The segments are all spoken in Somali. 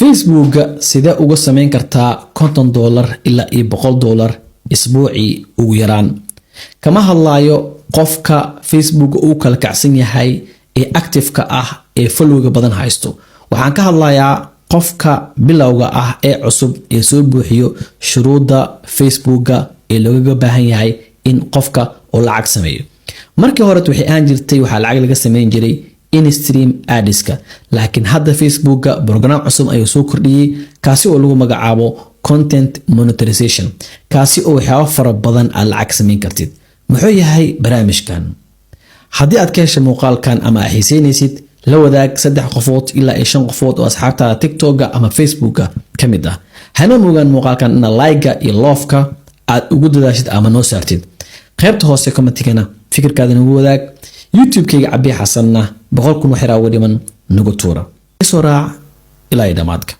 Facebooka sidee uga samayn kartaa $50 ilaa iyo $100 isbuucii ugu yaraan? Kama hadlaayo qofka Facebooka uu kala kacsan yahay ee active-ka ah ee followga badan haysto. Waxaan ka hadlayaa qofka bilowga ah ee cusub ee soo buuxiyo shuruudda Facebooka ee loogaga baahan yahay in qofka uu lacag sameeyo. Markii hore waxay ahaan jirtay waxaa lacag laga sameyn jiray instream adska, laakiin hadda Facebooka program cusub ayuu soo kordhiyey, kaasi oo lagu magacaabo content monetization, kaasi oo waxyaabo fara badan aad lacag samayn kartid. Muxuu yahay barnaamijkan? Haddii aad ka heshay muuqaalkan ama aad xiiseynaysid, la wadaag saddex qofood ilaa iyo shan qofood oo asxaabtaada TikToka ama Facebooka ka mid ah. Hana moogaan muuqaalkan ina like-ga iyo love-ka aad ugu dadaashid ama noo saartid. Qaybta hoose commentigana fikirkaada nagu wadaag. YouTube-kayga Cabi Xasanna 100,000 waxyaraa uga dhiman, nagu tuura. Soo raac ilaa iyo dhammaadka.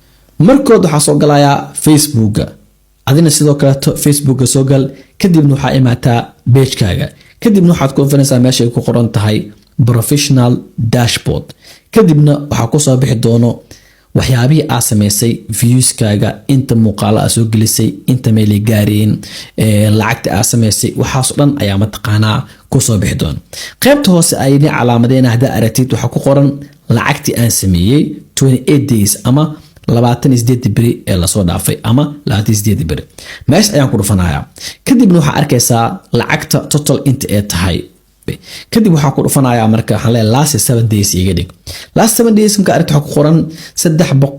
Markood waxaa soo galayaa Facebooka, adina sidoo kaleeto Facebooka soo gal. Kadibna waxaa imaataa pagekaaga. Kadibna waxaad ku ofanaysaa meesha ay ku qoran tahay professional dashboard. Kadibna waxaa kusoo bixi doono waxyaabihii aad samaysay, viewskaaga, inta muuqaalo aad soo gelisay, inta meelay gaareen, lacagta aad samaysay. Waxaas dhan ayaa mataqaanaa kusoo bixi doona. Qaybta hoose ayni calaamadeen haddaa aragtid, waxaa ku qoran lacagtii aan sameeyey 28 days ama 28 beri ee lasoo dhaafay ama 28 beri. Meesha ayaan ku dhufanayaa. Kadibna waxaa arkaysaa lacagta total inta ee tahay. Kadib waxaa ku dhufanayaa, marka waxaan leeyahay last 7 days iga dhig. Last 7 days marka aragta, waxaa ku qoran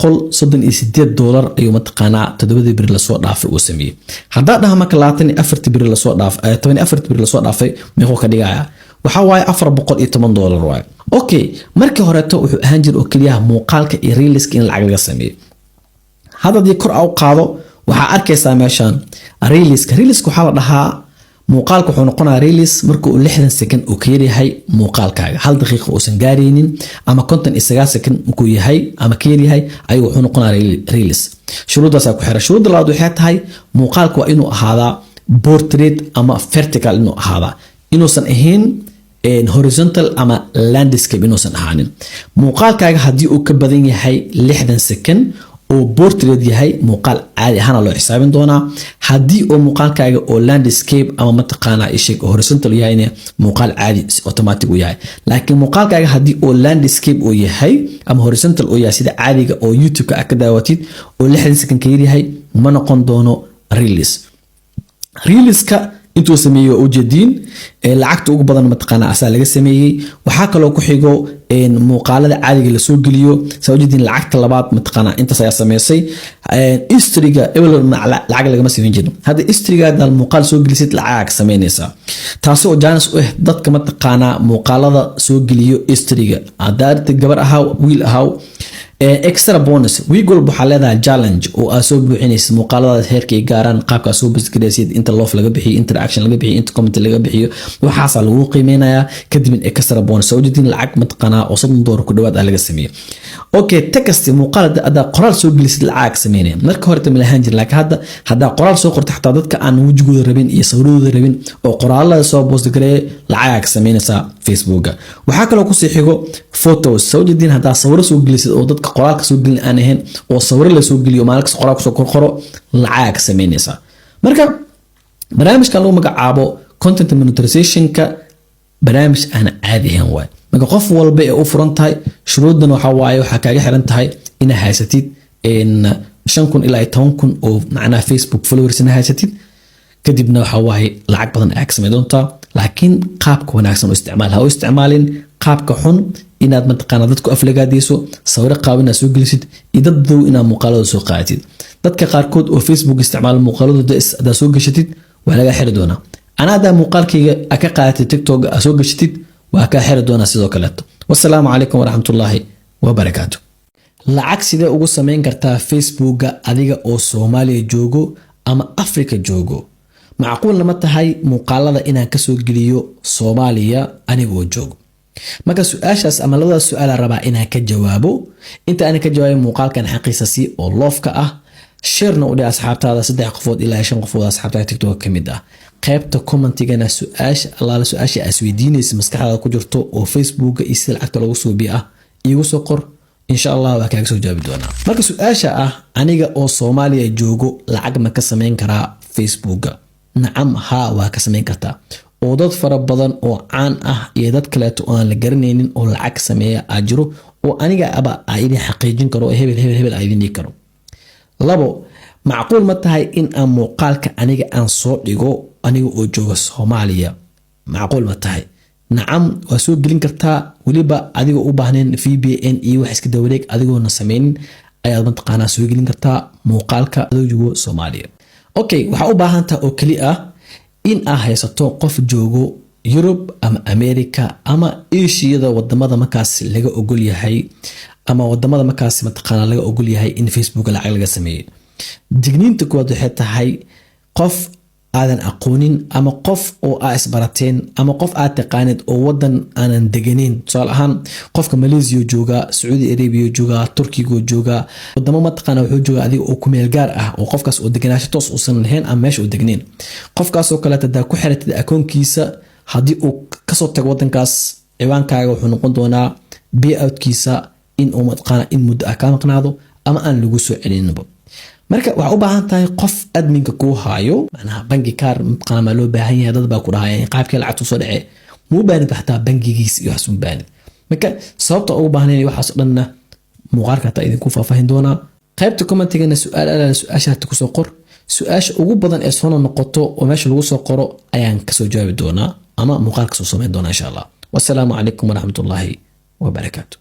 $338 ayuu mataqaanaa 7dii beri lasoo dhaafay uu sameeyey. Haddaa dhaha marka 24-tii beri lasoo dhaafay, 14-tii beri lasoo dhaafay, meequu ka dhigaya? Waxaa waaye $410 waaye. Okay, markii horeeto wuxuu ahaan jira oo keliyaha muuqaalka iyo reelska in lacag laga sameeyo. Hadda haddii kor u qaado, waxaa arkaysaa meeshan reelska. Reelska waxaa la dhahaa muuqaalka wuxuu noqonayaa reels marka uu 60 second uu ka yaryahay muuqaalkaaga, hal daqiiqa uusan gaaraynin ama 59 second markuu yahay ama ka yaryahay ayuu wuxuu noqonayaa reels. Shuruuddaasaa ku xiran. Shuruudda labaad waxay tahay muuqaalka waa inuu ahaadaa portrait ama vertical inuu ahaadaa, inuusan ahayn horizontal ama landscape inuusan ahaanin. Muuqaalkaaga haddii uu ka badan yahay 60 second oo portrait yahay, muuqaal caadi ahaana loo xisaabin doonaa. Haddii uu muuqaalkaaga oo landscape ama mataqaanaa isheg horizontal yahayna, muuqaal caadi automatic uu yahay. Laakiin muuqaalkaaga haddii uu landscape uu yahay ama horizontal uu yahay, sida caadiga oo YouTube-ka aad ka daawatid, oo 60 second ka yaryahay, ma noqon doono reels. Reelska intuu sameeyey waa ujeediin, lacagta ugu badan mataqaana asaa laga sameeyey. Waxaa kaloo ku xigo muuqaalada caadiga lasoo geliyo. Saa ujeediin, lacagta labaad mataqaana intaas ayaa sameysay. Storyga ebel lacag lagama sameyn jirin. Hadda storyga hadaad muuqaal soo gelisid, lacag ka sameynaysaa, taasi oo chance u ah dadka mataqaanaa muuqaalada soo geliyo storyga. Haddaa gabar ahaw, wiil ahaw, extra bonus week walba waxaa leedahay challenge oo aad soo buuxinaysid muuqaaladaas heerka ay gaaraan, qaabka aad soo post garaysid, inta love laga bixiyo, interaction laga bixiyo, inta comment laga bixiyo. Waxaasaa lagu qiimeynayaa. Kadibna extra bonus soo jeedin lacag mataqaanaa oo $30 ku dhawaad ah laga sameeyo. Okay, text muuqaal haddaa qoraal soo gelisid, lacag sameynaya. Marka hore ma lahaan jirin, laakiin hadda haddaa qoraal soo qorto, xataa dadka aan wejigooda rabin iyo sawiradooda rabin oo qoraalada soo post gareeya, lacag ka sameynaysaa Facebooka. Waxaa kaloo kusii xigo photos. Soo jeedin, haddaa sawiro soo gelisid oo dadka qoraalka soo gelin aan ahayn oo sawiro la soo geliyo, maalin kasta qoraal kusoo qorqoro, lacag ka sameynaysaa. Marka barnaamijkan lagu magacaabo content monetizationka barnaamij aan caadi ahayn waay. Marka qof walba ee u furan tahay. Shuruuddan waxaa waaye waxaa kaaga xiran tahay inaad haysatid 5,000 ilaa 10,000 oo macnaha Facebook followers ina haysatid. Kadibna waxaa waaye lacag badan ayaa ka samayn doontaa, laakiin qaabka wanaagsan u isticmaal. Ha u isticmaalin qaabka xun, inaad mataqaana dadku aflagaadiyso, sawiro qaab inaad soo gelisid iyo dad dow inaad muuqaaladooda soo qaadatid. Dadka qaarkood oo Facebook isticmaala muuqaaladooda haddaad soo geshatid, waa laga xiri doonaa. Ana haddaa muuqaalkayga ka qaadatid TikTok aad soo geshatid, waa kaa xiri doonaa sidoo kaleeto. Wasalaamu calaykum waraxmatullaahi wabarakaatu. Lacag sidee ugu samayn kartaa Facebooka adiga oo Soomaaliya joogo ama Africa joogo? Macquulna ma tahay muuqaalada inaan kasoo geliyo Soomaaliya anigoo joogo? Marka su-aashaas ama labadaas su-aala rabaa inaan ka jawaabo. Inta aanan ka jawaabin, muuqaalkan xaqiisa si oo love-ka ah, sharena u dheh asxaabtaada, saddex qofood ilaa shan qofood asxaabtaada TikTok ka mid ah. Qaybta commentigana su-aasha allaala su-aasha aad isweydiinaysa maskaxdaada ku jirto oo Facebooka iyo sida lacagta loogu suubiyo ah iigu soo qor. Insha Allah waa kaaga soo jawaabi doonaa. Marka su-aasha ah, aniga oo Soomaaliya joogo lacag ma ka samayn karaa Facebooka? Nacam, haa, waa ka samayn kartaa, oo dad fara badan oo caan ah iyo dad kaleeto oo aan la garanaynin oo lacag sameeya aa jiro, oo aniga aba aa idin xaqiijin karo oo hebel, hebel, hebel aa idin dhigi karo. Labo, macquul ma tahay in aan muuqaalka aniga aan soo dhigo aniga oo jooga Soomaaliya? Macquul ma tahay? Nacam, waa soo gelin kartaa, weliba adigoo u baahnayn VPN iyo wax iska dawareeg adigoona sameynin ayaad mataqaanaa soo gelin kartaa muuqaalka adoo joogo Soomaaliya. Okay, waxaa u baahan taha oo keli ah in aa haysato qof joogo Yurub ama America ama Ashiyada, wadamada markaas laga ogol yahay ama wadamada markaas mataqaanaa laga ogol yahay in Facebook lacag laga sameeyo. Digniinta koowaad waxay tahay, qof aadan aqoonin ama qof oo aa isbarateen ama qof aad taqaanid oo wadan aanan deganeyn, tusaale ahaan qofka Malaysia jooga, Sacuudi Arabia jooga, Turkiga jooga, wadamo mataqaana wuxuu jooga adiga oo kumeel gaar ah, oo qofkaas oo deganaasho toos uusan lahayn ama meesha uu degnayn, qofkaasoo kaleeta hadaa ku xiratid akoonkiisa, haddii uu kasoo tago wadankaas, ciwaankaaga wuxuu noqon doonaa payoutkiisa in uu mataqaana in muddo ah kaa maqnaado ama aan lagu soo celininba. Marka waxaa u baahan tahay qof adminka kuu haayo. Macnaha bangi kaar mataqaana maa loo baahan yahay? Dad baa ku dhahaya, qaabkee lacagta usoo dhacee? Muu baahnid xataa bangigiis iyo waxaas mu baahnid. Marka sababta ugu baahnayn waxaas o dhanna muuqaalka hataa idinku faahfaahin doonaa. Qaybta commentigana su-aal alaala su-aasha hata kusoo qor. Su-aasha ugu badan ee soo noqoto oo meesha lagu soo qoro ayaan kasoo jawaabi doonaa ama muuqaal kasoo samayn doonaa, insha Allah. Wasalaamu calaykum waraxmatullaahi wabarakaatu.